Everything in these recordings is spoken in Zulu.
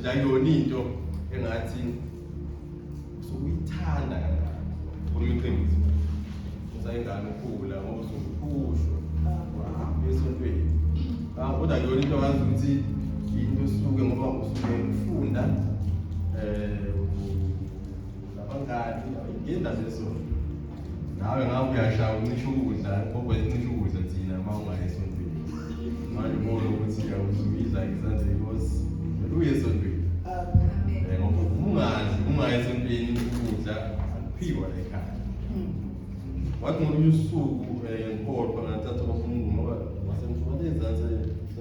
nje akuyona into engathi usukuyithanda kangaka. Khuluma iqiniso. Usayingane ukhula ngoba usukuphushwa. Wahamba esontweni. Ah, kodwa akuyona into ngazi ukuthi into osuke ngoba usuke ufunda nabangani ngendaba yesonto. Nawe ngabe uyashaya uncisha ukudla ngoba uncisha ukudla thina uma ungayi esontweni. Manje ubona ukuthi awuzuyidla isandla inkosi. Uye esontweni. Ngoba ungadli ungayi esontweni ukudla akuphiwa la ekhaya. Wathi ngolunye usuku ngikhohlwa ngathatha kwaphuma ngoba wasemthole ezansi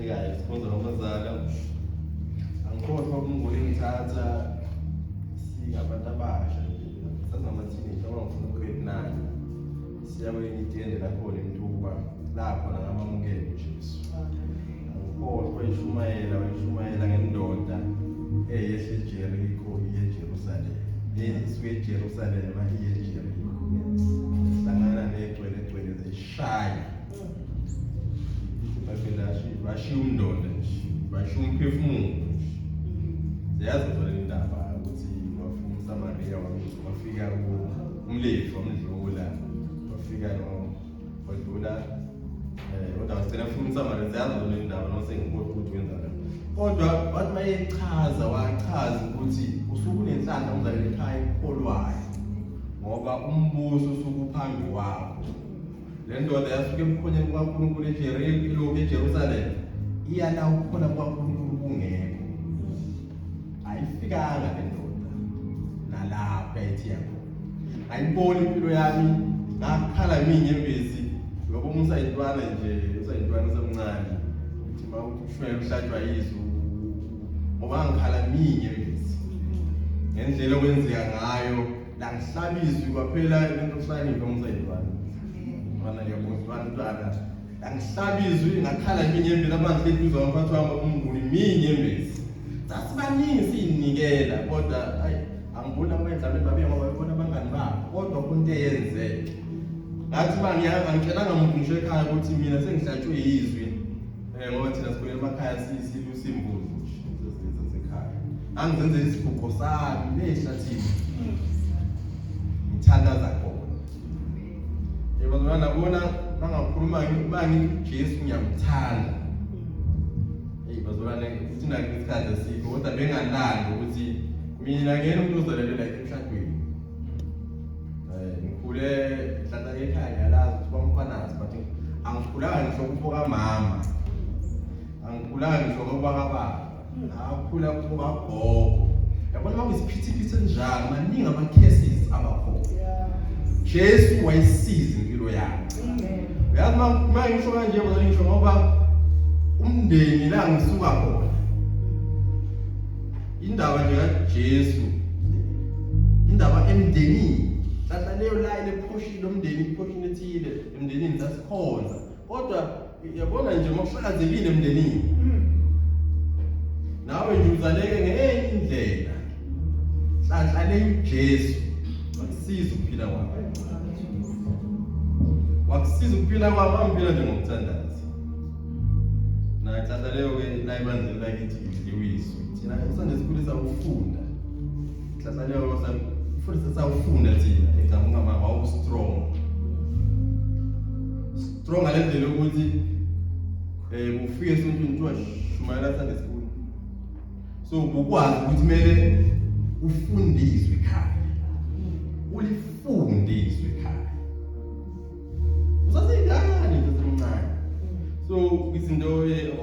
ekhaya sikhonza nomazala. Angikhohlwa umnguni ngithatha singabantu abasha nje sasingama-teenage ngoba ngifuna grade 9 siya kwelinye itende lakhona eMtuba la khona ngamamukela uJesu. Angikhohlwa wayishumayela wayishumayela ngendoda eyehla eJeriko iye eJerusalema isuke eJerusalema iye eJeriko hlangana negcwelegcwele zayishaya. Ithi bashiya umndoda nje, bashiya umphefumulo nje. Siyazi zona indaba ukuthi wafika umSamariya wafika umLevi wamdlula wafika wadlula kodwa wagcina afika umSamariya. Siyazi zona indaba noma sengikhohlwa ukuthi wenzani. Kodwa wathi mayechaza wachaza ukuthi usuke unenhlanhla umzaleli ekhaya ekholwayo ngoba umbuso usuke uphambi kwakho. Le ndoda yasuka ebukhoneni bukaNkulunkulu eJeriko ilokhu eJerusalema iya la ukukhona kukaNkulunkulu kungekho. Ayifikanga le ndoda nalapho yayithi yakhona. Ngayibona impilo yami ngakhala iminyembezi ngoba uma usayintwana nje usayintwana usemncane uthi uma ushwele uhlatshwa izwi ngoba ngikhala iminyembezi ngendlela okwenzeka ngayo langihlaba izwi kwaphela into okuhlakanipha umsayintwana mntwana ngiyabona mntwana langihlaba izwi ngakhala iminyembezi abantu eduze kwamphathi wami umnguni iminyembezi sasibaningi siyinikela kodwa ayi angiboni abanye mhlawumbe babe ngoba bebona abangani babo kodwa kunto eyenzeke ngathi uma angitshelanga muntu ngisho ekhaya ukuthi mina sengihlatshwe yizwi ngoba thina sikhulele emakhaya silusa imbuzi nje zasekhaya angizenzela isiguqo sami lehlathini ngithandaza khona yebo nabona mangakhuluma mangithi Jesu ngiyamthanda. Hey bazalwane futhi nake isikhathi asikho kodwa bengalali ukuthi mina ngeke umuntu ozalelwe la emshadweni. Ngikhule ngihlala ekhaya ngiyalazi ukuthi kwamkhwanazi but angikhulanga ngisho kubo kamama. Angikhulanga ngisho kubo kababa. Ngakhula kubo kagogo. Yabona uma kuyisiphithiphithi enjalo maningi ama cases abakhona. Jesu wayisiza impilo yami. Uyazi uma ngisho kanje bazalwane ngisho ngoba umndeni la ngisuka khona indaba nje kaJesu indaba emndenini hlanhla leyo line ephoshile umndeni iphoshini ethile emndenini sasikhonza kodwa yabona nje uma kuhlakazekile emndenini nawe nje uzaleke ngenye indlela hlanhla leyo uJesu wakusiza ukuphila kwakho wakusiza ukuphila kwami angiphila nje ngokuthandaza nanhlanhla leyo-ke la ebandleni lakithi idliwa izwi thina usande sikhulisa ukufunda nhlanhla leyo ufundisa sawufunda thina egama ungamama wawu-strong strong ngale ndlela yokuthi um ufike esontweni kuthiwa shumayela Sunday school so ukwazi ukuthi kumele ufundiswe ekhaya ulifundiswe ekhaya usaseyingane nje usemncane so izinto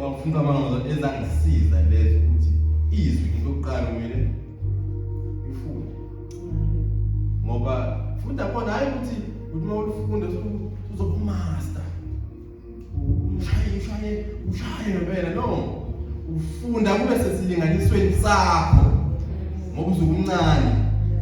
wangifunda amanga ezangisiza lezo ukuthi izwi into yokuqala kumele ifunde ngoba funda khona hayi ukuthi uthi uma ulifunda uzoba umaster ushaye ushaye ushaye ngempela no ufunda kube sesilinganisweni sakho ngoba uzukumncane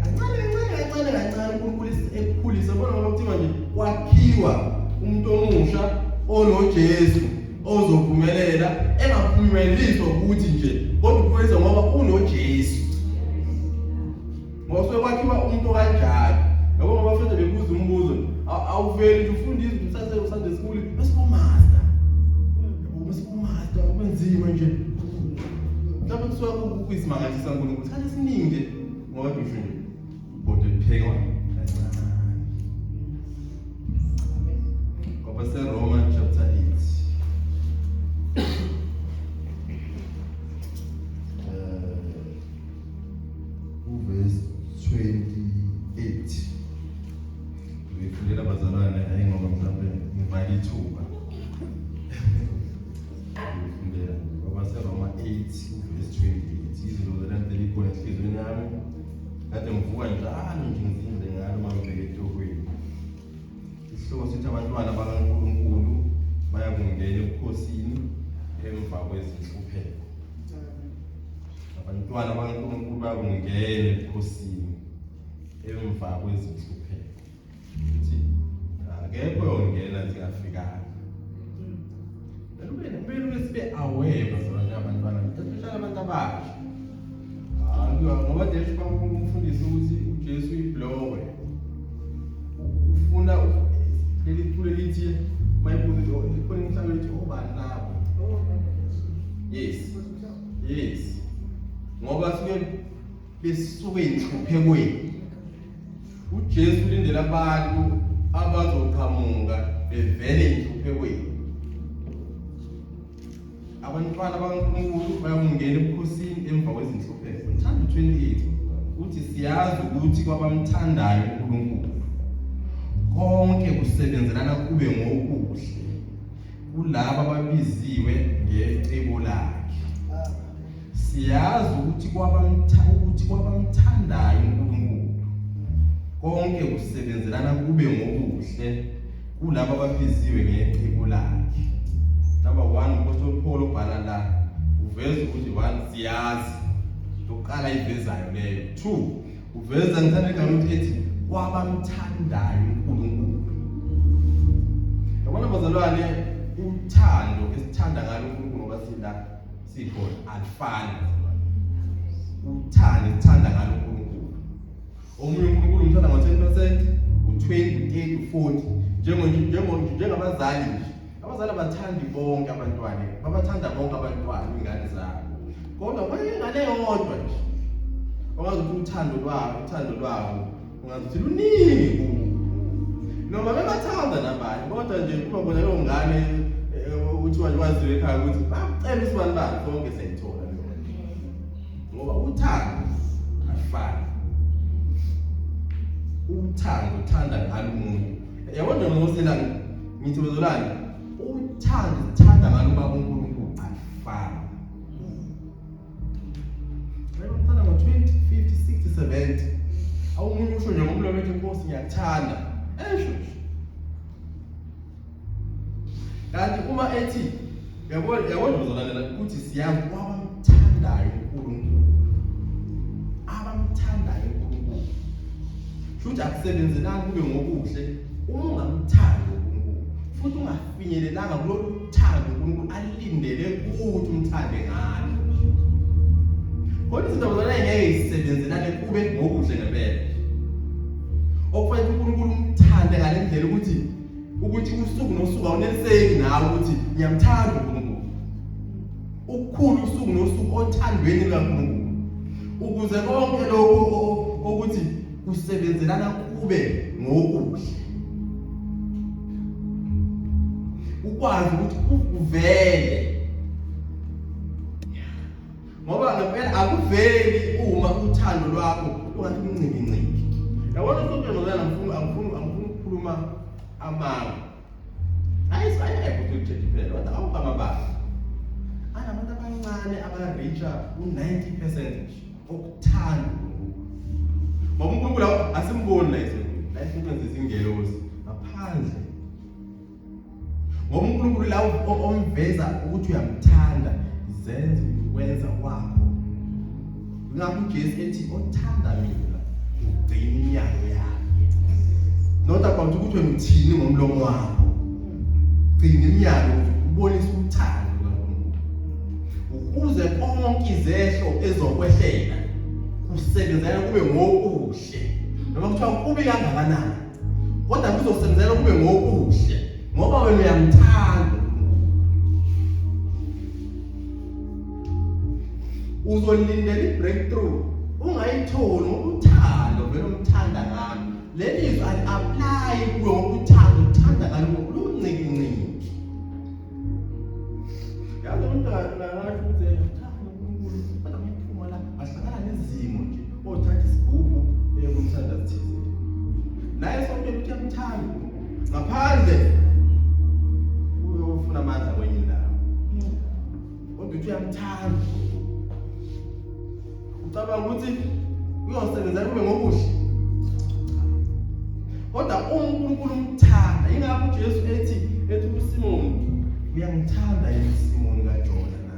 kancane kancane kancane kancane uNkulunkulu ekukhulise bona ngoba kuthiwa nje kwakhiwa umuntu omusha onoJesu ozophumelela engaphunyeleliswa ukuthi nje kodwa uphumelela ngoba unoJesu ngoba kusuke kwakhiwa umuntu okanjalo yabo ngoba futhi bebuza umbuzo awuveli nje ufunda izwi usase uSunday school bese umaster yabo bese umaster kwenzima nje mhlawumbe kusuka kuyisimangaliso sikaNkulunkulu. Isikhathi esiningi nje ngoba ngisho nje ibhodo liphekwa kancane. KwabaseRoma chapter 8. Uverse 28. Ngifundela bazalwane hayi ngoba mhlawumbe ngivale ithuba. Ngifundela kwabaseRoma 8 uverse 28. Izinto zelante likhona enhliziyweni yami. Kade ngivuka njalo nje ngizindle ngalo uma ngibheke etohweni. Isihloko sithi abantwana bakaNkulunkulu bayakungena ebukhosini emva kwezinhlupheko. Abantwana bakaNkulunkulu bayakungena ebukhosini emva kwezinhlupheko. Uthi akekho yongena zingafikanga. Kumele sibe aware bazalwane abantwana, especially abantu abasha. Hayi ngoba nje bamfundisa ukuthi uJesu iblowe. Ufuna leli culo lithi mayibuza likhona inhlalo lithi obani labo. Yes. Yes. Ngoba suke besuke enhluphekweni. uJesu ulindele abantu abazoqhamuka bevele enhluphekweni. Abantwana bakaNkulunkulu bayakungena ebukhosini emva kwezinhlupheko. Ngithanda u-28 uthi siyazi ukuthi kwabamthandayo uNkulunkulu konke kusebenzelana kube ngokuhle kulaba ababiziwe ngecebo lakhe. Siyazi ukuthi ukuthi kwabamthandayo uNkulunkulu konke kusebenzelana kube ngokuhle kulabo ababiziwe ngecebo lakhe. Number 1 uMphostoli Paul ubhala la uveza ukuthi one siyazi lokuqala ivezayo leyo. 2 uveza ngithanda igama ukuthi ethi kwabamthandayo uNkulunkulu. Yabona bazalwane uthando esithanda ngalo uNkulunkulu ngoba sila sikhona alifani bazalwane. Uthando esithanda ngalo uNkulunkulu. Omunye uNkulunkulu umthanda ngo-10%, u-20, u-30, u-40. Njengabazali nje. Abazali abathandi bonke abantwana, babathanda bonke abantwana ingane zabo. Kodwa kwenye ingane eyodwa nje. Ongazi ukuthi uthando lwabo ungazi ukuthi luningi kubo. Noma bebathanda nabanye, kodwa nje kuba khona leyo ngane kuthiwa nje waziwe ekhaya ukuthi bakucela usibani bani sonke siyayithola leyo nto. Ngoba uthando alifani. Uthando uthanda ngalo umuntu. Yabona nje ngosela ngithi bazolani uthando uthanda ngalo ubaba uNkulunkulu alifani. Uthanda ngo-20, 50, 60, 70. Awumunye usho nje ngomlomo ethi Nkosi ngiyakuthanda. Esho nje. Kanti uma ethi yabona yabona uzolalela ukuthi siyazi kwabamthandayo uNkulunkulu. Abamthandayo uNkulunkulu. Futhi akusebenzelani kube ngokuhle uma ungamthandi uNkulunkulu. Futhi ungafinyelelanga kulolu thando uNkulunkulu alindele ukuthi umthande ngalo. Kodwa izinto zona ngeke zisebenzelane kube ngokuhle ngempela. Okufanele uNkulunkulu umthande ngale ndlela ukuthi usuku nosuku awuneliseki nawe ukuthi ngiyamthanda uNkulunkulu. Ukukhulu usuku nosuku othandweni lukaNkulunkulu. Ukuze konke lokho ukuthi kusebenzelana kube ngokuhle. Ukwazi ukuthi uvele. Ngoba ngempela akuveli uma uthando lwakho lungathi umncikinciki. Yabona umuntu ngizana angifuni ukukhuluma amanga. Hayi hayi ayikho phela kodwa awukho amabala. Anabantu abancane aba-reacha u-90% nje okuthanda uNkulunkulu. Ngoba uNkulunkulu asimboni la esontweni, la esontweni zizingelosi ngaphandle. Ngoba uNkulunkulu la omveza ukuthi uyamthanda izenzo ukwenza kwakho. Ngakho uJesu ethi othanda mina ugcina imiyalo yami. Not about ukuthi wena uthini ngomlomo wakho. Gcina imiyalo ubonise uthando lukaNkulunkulu. Ukuze konke izehlo ezokwehlela kusebenzela kube ngokuhle. Noma kuthiwa kubi kangakanani. Kodwa kuzosebenzela kube ngokuhle ngoba wena uyamthanda uNkulunkulu. Uzolindela i-breakthrough ungayitholi ngoba uthando vele umthanda ngalo. Leli zwi ali-apply kuwe ngoba uthando uthanda ngalo luncikinciki. Yazi umuntu angasho ukuthi uthanda uNkulunkulu kodwa ngiphuma la ahlangana nezimo nje othatha isigubhu eyokumthanda sithize. Naye esontweni uthi uyamthanda ngaphandle uyofuna amandla kwenye indawo. Kodwa uthi uyamthanda. Ucabanga ukuthi uyosebenza kube ngokuhle. Kodwa uNkulunkulu umthanda. Ingakho uJesu ethi ethi kuSimoni uyangithanda yini Simoni kaJona na?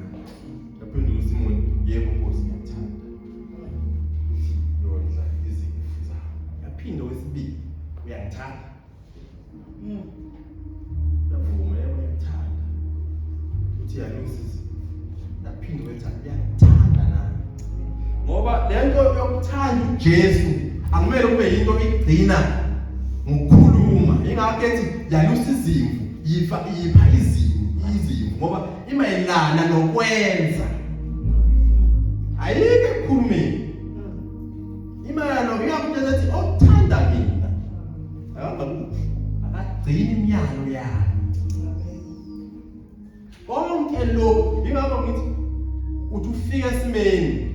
Yaphendula uSimoni yebo Nkosi ngiyakuthanda. Uthi yondla izimvu zami. Yaphinda wesibili uyangithanda. Yavuma yebo ngiyakuthanda. Uthi yalusa izimvu. Yaphinde wethi uyakuthanda na? Ngoba lento yokuthanda uJesu akumele kube yinto igcina ngokukhuluma. Ingakho ethi yalusa izimvu, yipha yipha izimvu, izimvu ngoba imayelana nokwenza. Ayikho ekukhulumeni. Imayelana ingakho uJesu ethi othanda mina akangakusho akagcini imiyalo yami. Konke lokhu ingakho ngithi uthi ufika esimeni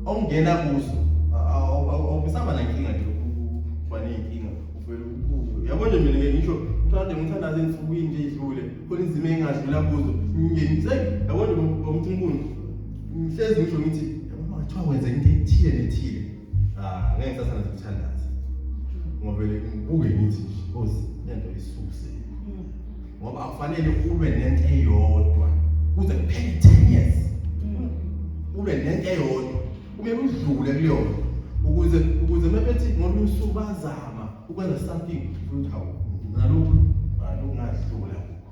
ongena kuso awubisaba nankinga nje ukuba ney'nkinga uvele ubuke yabo nje mina ngeke ngisho kade ngithandaza ensukwini nje idlule khona izimo engadlula kuzo ngise yabo nje ngokuthi inkundla ngihlezi ngisho ngithi yabo kuthiwa wenza into ethile nethile ah ngeke ngisasana ukuthandaza ngovele ngibuke ngithi nkosi lento isuse ngoba akufanele ulwe nento eyodwa kuze kuphele 10 years ulwe nento eyodwa kumele udlule kuyona ukuze ukuze mebethi ngolunye usuku bazama ukwenza something futhi hawu nalokhu nalokhu ngadlula kukho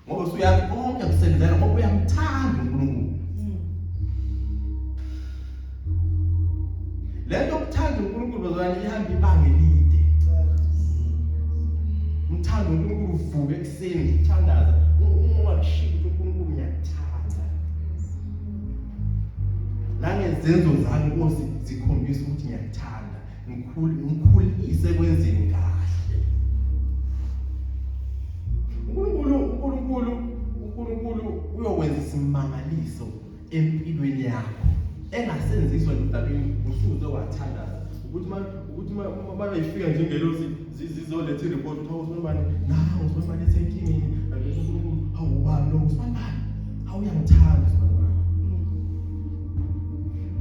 ngoba usuyazi konke kusebenzela ngoba uyamthanda uNkulunkulu lento yokuthanda uNkulunkulu bazalwane ihamba ibanga elide umthanda uNkulunkulu uvuke ekuseni uthandaza ungakushiyi ukuthi uNkulunkulu ngiyakuthanda nangezenzo zami Nkosi zikhombisa ukuthi ngiyakuthanda ngikhulise kwenzeni kahle uNkulunkulu uNkulunkulu uNkulunkulu uyokwenza isimangaliso empilweni yakho engasenziswa nje udabini usuze wathandaza ukuthi ma ukuthi ma beyifika nje ingelosi zizoletha ireport ukuthi hawu usibani nawu usibani esenkingeni uNkulunkulu hawu ubani lo usibani hawu uyangithanda usibani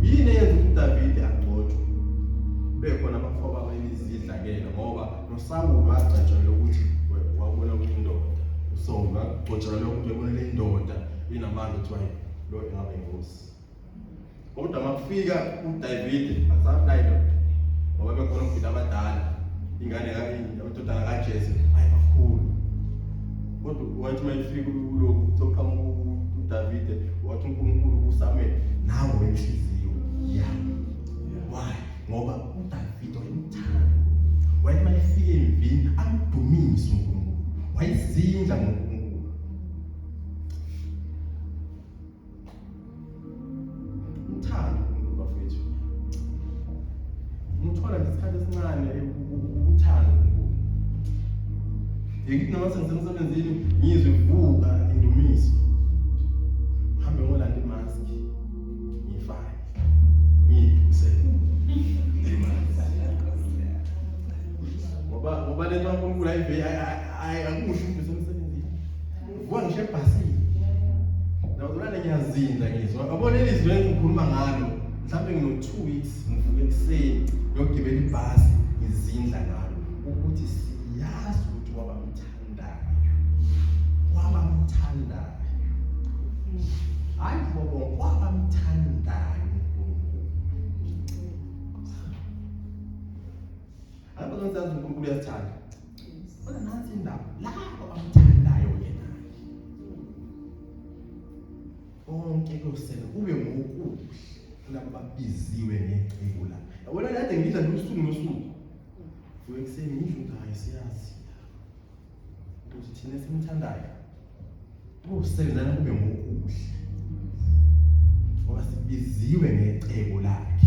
yini eyenza ukuthi uDavide agcotshwe bekhona abafowabo ababezidlakela ngoba noSawulu wagcatshelwa ukuthi wabona kuyindoda uSawulu wagcotshelwa ukuthi wabona le ndoda inamandla kuthiwa lo engaba inkosi kodwa makufika uDavide asakunayo indoda ngoba bekhona ukufika abadala ingane indodana kaJese ayibakhulu kodwa wathi uma ifika kulokhu soqhamuka uDavide wathi uNkulunkulu kuSamuel nawe wenhliziyo yami why ngoba uDavide wayemthanda wayethi uma efika emvini amdumise uNkulunkulu wayezindla ngoNkulunkulu Umthando uNkulunkulu bafethu. Umthola nje isikhathi esincane umthando uNkulunkulu. Ngithi noma sengisemsebenzini ngizwe vuka indumiso. Ngihambe ngolanda imask. Ngiyifake. Ngiyiduse. Ngoba ngoba lento kaNkulunkulu ayive akusho ukuthi usemsebenzini. Uvuka ngisho ebhasini. Nawuzolana ngiyazinda ngizwa. Yabo leli zwi engikhuluma ngalo mhlawumbe ngino 2 weeks ngivuka ekuseni ngiyogibela ibhasi ngizindla ngalo ukuthi siyazi ukuthi wabamthandayo. Wabamthandayo. Hayi bobo wabamthandayo uNkulunkulu. Hayi bazonsazi uNkulunkulu uyasithanda. Kodwa nansi indaba labo abamthandayo yena. Konke kuyosela kube ngokuhle kulabo babiziwe ngecebo la. Yabona kade ngidla nje usuku nosuku. Vuka ekuseni ngisho ukuthi hayi siyazi ukuthi thina esimthandayo kusebenzana kube ngokuhle. Ngoba sibiziwe ngecebo lakhe.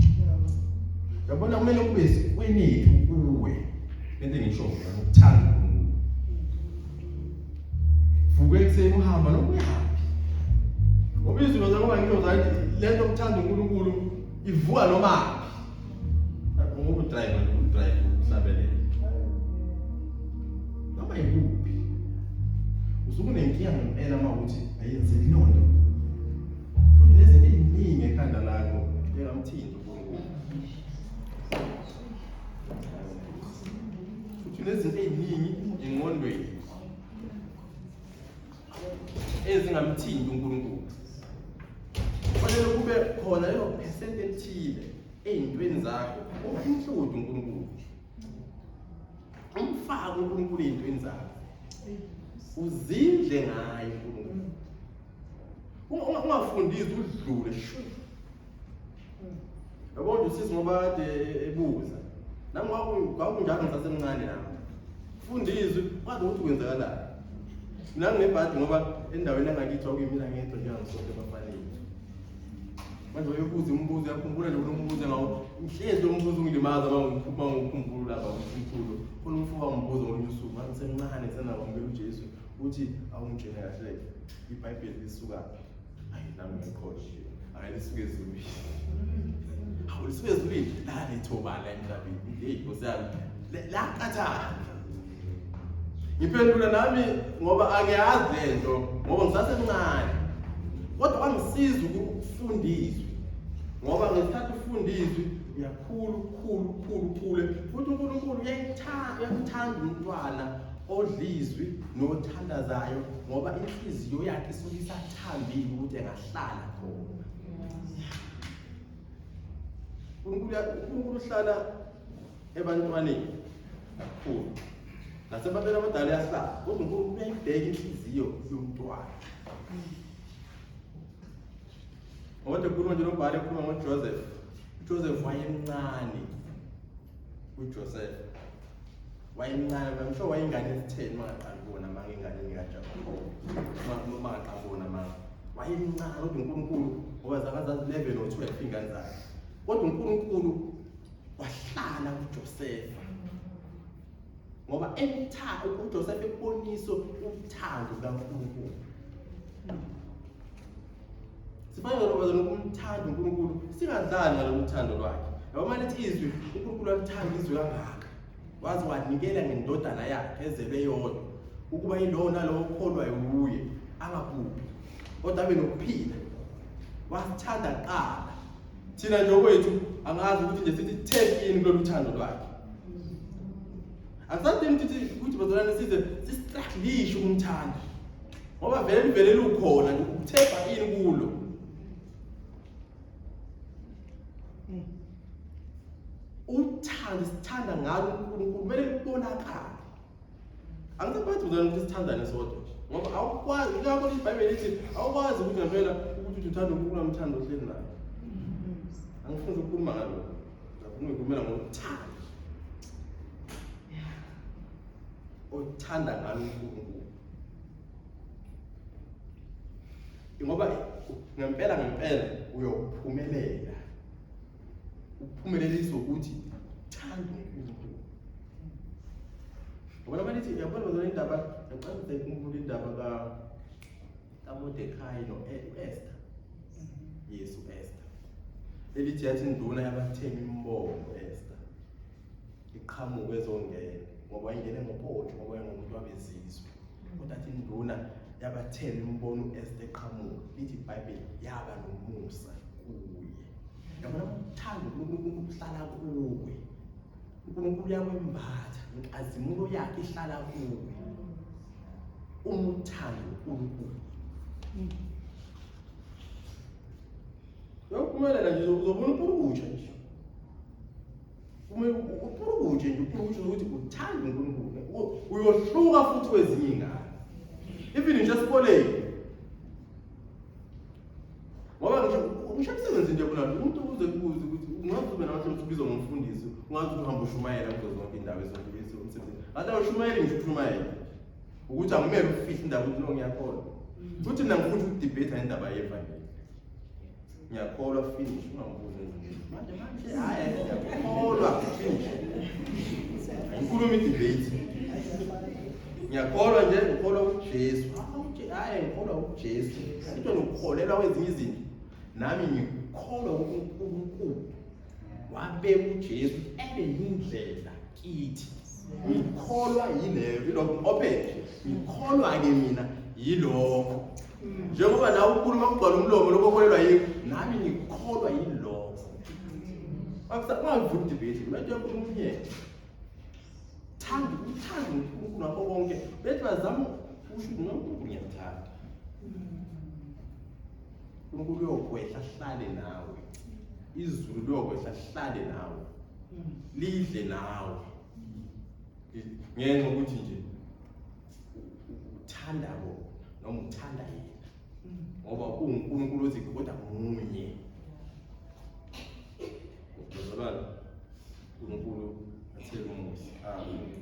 Yabona kumele kube isikwenitu kuwe. Lento engisho ngokuthanda uNkulunkulu. Vuka ekuseni uhamba noma uyaphi. Ngoba izwi ngoba ngisho zathi lento yokuthanda uNkulunkulu ivuka noma phi. Ngoba udrive udrive uhlabelela. Noma yikuphi. Usuke unenkinga ngempela uma ukuthi ayenzeki leyo nto. Futhi nezinto eziningi ekhanda lakho engamthinta uNkulunkulu. Futhi nezinto eziningi engqondweni ezingamthinti uNkulunkulu. Kufanele kube khona lelo phesenti elithile ey'ntweni zakho unga-include uNkulunkulu. Umfake uNkulunkulu ey'ntweni zakho. Uzindle ngaye uNkulunkulu. Ungafundisi udlule shwi. Yabo nje usisi ngoba kade ebuza. Nami kwakunjalo ngisasemncane nami. Funda izwi wazi ukuthi kwenzakalani. Mina nginebhadi ngoba endaweni yangakithi kwakuyimina ngedwa njengangisonto ebafaneni. Manje uyobuza imibuzo yakhumbula nje kunombuzo ngawo. Ngihlezi lo mbuzo ungilimaza uma ngikhumbula lapha umkhulu. Khona umfo wangibuza ngolunye usuku, ngangisemncane ngisenakwamukela uJesu, uthi awungitshele kahle iBhayibheli lisukaphi? Ayi nami ngikholwa nje. Hayi lisuke ezulwini. Hawu lisuke ezulwini laletha obala emhlabeni. Hey Nkosi yami. Laqatha. Ngiphendula nami ngoba angiyazi lento ngoba ngisasemncane. Kodwa kwangisiza ukufunda izwi. Ngoba ngesikhathi ufunda izwi uyakhula ukhula ukhula ukhule futhi uNkulunkulu uyayithanda uyakuthanda umntwana odlizwi nothandazayo ngoba inhliziyo yakhe isuke isathambile ukuthi engahlala khona. uNkulunkulu uhlala ebantwaneni kakhulu nasebantwini abadala uyahlala kodwa uNkulunkulu uyayibheka inhliziyo yomntwana. Ngoba ekhuluma nje lombhalo ekhuluma ngoJoseph, uJoseph wayemncane uJoseph wayemncane I'm sure wayengane esitheni uma ngaqala ukubona manga enganeni kaJakobe uma ngaqala ukubona manga wayemncane kodwa uNkulunkulu ngoba zakazazi 11 or 12 ingane zakhe kodwa uNkulunkulu wahlala kuJosefa ngoba emthanda uJosefa eboniso uthando lukaNkulunkulu Sifanele bazalwane ukumthanda uNkulunkulu singadlali ngalolu thando lwakhe. Yabo uma lithi izwi uNkulunkulu alithanda izwi kangaka waze wanikela ngendodana yakhe ezelwe yodwa ukuba yilowo nalowo okholwayo kuye angabhubhi kodwa abe nokuphila. Wasithanda kuqala. Thina nje okwethu angazi ukuthi nje sithi tap in kulolu thando lwakhe. Akusadingi ukuthi ukuthi bazalwane size sistruglishe ukumthanda. Ngoba vele livele lukhona nje ukuthemba ini kulo. Uthando sithanda ngalo uNkulunkulu kumele libonakale. Angisaphathi mzalwane ukuthi sithandane sodwa nje. Ngoba awukwazi ingakho iBhayibheli lithi awukwazi ukuthi ngempela ukuthi uthanda uNkulunkulu amthanda ohleli naye. Angifuni ukukhuluma ngalokho. Ngifuna ukukhulumela ngokuthanda. Othanda ngalo uNkulunkulu. Ngoba ngempela ngempela uyophumelela. Uphumeleliswa ukuthi thanda uNkulunkulu. Ngoba balithi yabona bazona indaba ngicela ukuthi indaba ka kaMordecai no-Esther. Yes, u-Esther. Elithi yathi induna yabathemi imbono u-Esther. Iqhamuke ezongena ngoba wayengene ngopotsho ngoba wayengumuntu wabezizwe. Kodwa athi induna yabathemi imbono u-Esther eqhamuka. Lithi iBhayibheli yaba nomusa kuye. Yabona uthando uNkulunkulu uhlala kuwe. uNkulunkulu uyakwembatha, inkazimulo yakhe ihlala kuwe. Uma uthanda uNkulunkulu. Uyophumelela nje uzobona upurukutsha nje. Uma upurukutshe nje upurukutshe ukuthi uthanda uNkulunkulu. Uyohluka futhi kwezinye ingane. Even nje esikoleni ngoba ngisho ngisho emsebenzini nje kunalokho umuntu uze kubuze ukuthi ungaze ube nabantu ukuthi ubizwa ngomfundisi ungaze ukuthi uhambe ushumayela kuzo zonke indawo ezonke umsebenzi ngathi awushumayeli ngisho ukushumayela ukuthi akumele ufihle indaba ukuthi no ngiyakholwa futhi mina ngifuna ukudebate indaba yevangeli. Ngiyakholwa finish, ungangibuzi ezinye. Manje manje hayi ngiyakholwa finish. Ayikhulumi debate. Ngiyakholwa nje ngikholwa uJesu. Hayi ngikholwa uJesu. Into nokukholelwa kwezinye izinto. Nami ngikholwa uNkulunkulu. Wabeka uJesu ebe yindlela kithi. Ngikholwa yileyo ilokho open. Ngikholwa ke mina yilokho. Njengoba nawe ukhuluma kugcwala umlomo lokho okholelwa yikho, nami ngikholwa yilokho. Akungavuni debate, mina into yankulumo umyeke. Thanda uthanda uNkulunkulu ngakho konke. Bethi bazama usho ukuthi uNkulunkulu ngiyamthanda. uNkulunkulu uyokwehla ahlale nawe. Izulu liyokwehla ahlale nawe. Lidle nawe. Ngenxa ukuthi nje uthanda bona noma uthanda yena. Ngoba uNkulunkulu othi kodwa munye. Bazalwane, uNkulunkulu athele umusa. Amen.